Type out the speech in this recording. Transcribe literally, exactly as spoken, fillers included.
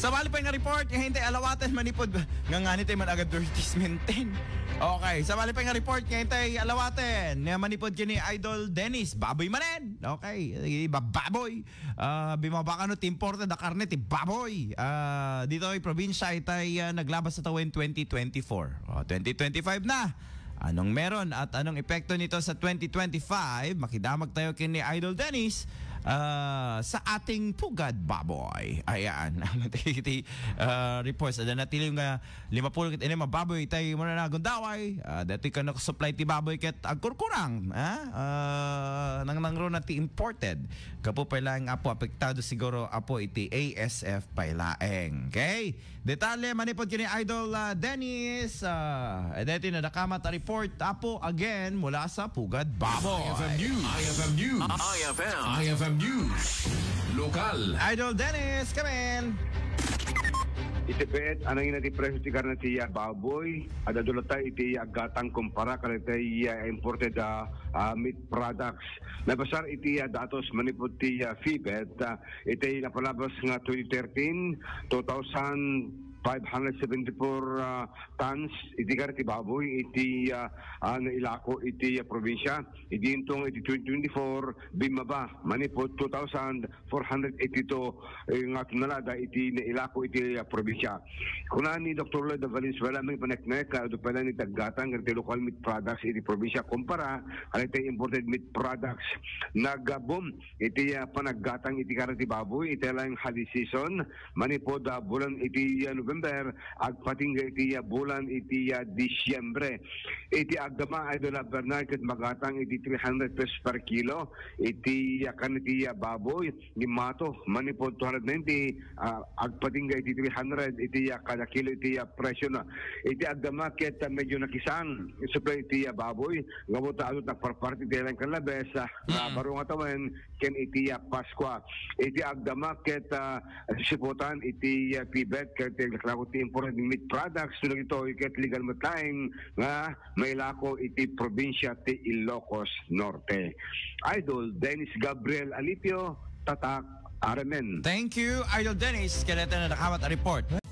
Sabali pay nga report, nga intay alawaten manipud, nga ngani tay man advertisement ten. Okay, sabali pay nga report, nga intay alawaten, nga manipud ken ni Idol Dennis, baboy manen. Okay, iba baboy. Ah, bimaba kano ti imported a karne ti baboy. Ah, ditoy probinsya itay, ah, naglabas sa tawen twenty twenty-four. Oh, twenty twenty-five na. Anong meron at anong epekto nito sa twenty twenty-five? Makidamag tayo ken ni Idol Dennis, ah, sa ating Pugad Baboy. Ayan. Ano ti, ti, ah, reports? Ada natili nga lima pulo ket inima baboy tay muna na gundaway. Ah, dati ka nakasupply ti baboy ket agkurkurang. Ah, ah, nang nangro na ti imported. Kapo pay laeng apo apektado siguro apo iti A S F pay laeng. Okay? Detalye manipod kini Idol, ah, Dennis. Ah, edeti na dakamat a report apo again mula sa Pugad Baboy. I F M News. I F M News. I F M. I F M News. Lokal. Idol Dennis, come in. Iti pet, anang ina ti presyo ti karne ti, ah, baboy, adda dulata iti, ah, aggatang kumpara kadagiti, ah, imported, ah, ah, meat products. Napasar iti, ah, datos manipod ti, ah, FIBET, ah, iti napalabas nga twenty thirteen, two thousand five hundred seventy-four, ah, tons iti karne ti baboy iti, ah, ah, nailako iti, ah, probinsya. Idi intong iti twenty twenty-four, bimmaba manipod two thousand four hundred eighty-two, eh, nga tonelada iti nailako iti, ah, probinsya. Kuna ni Doktor Lloyd Valenzuela, maipaneknek, ah, adu pay laeng iti aggatang iti local meat products iti probinsya kumpara kadagiti imported meat products. Nag-boom iti, ah, panaggatang iti karne ti baboy iti laeng holiday season, manipod, ah, bulan iti, ah, November, agpatingga iti, ah, bulan iti, ah, Disyembre. Iti agdama, Idol Bernard, ket magatang iti three hundred pesos per kilo iti, ah, karne ti, ah, baboy. Ni mato, manipod two hundred ninety, ah, agpatingga iti three hundred iti, ah, kada kilo iti, ah, presyo na. Iti agdama ket, ah, medyo nakisan, supply iti, ah, baboy. Ngem ta adu nagparparti iti laeng kalabes, ah, nga baro nga tawen ken iti, ah, Paskua. Iti agdama ket, ah, sisiputan iti, ah, FIBET ket naglako ti imported meat products, no dagitoy ket legal met laeng nga mailako iti probinsya ti Ilocos Norte. Idol Dennis Gabriel Alipio, Tatak, R M N. Thank you, Idol Dennis. Kadagiti nadakamat a report.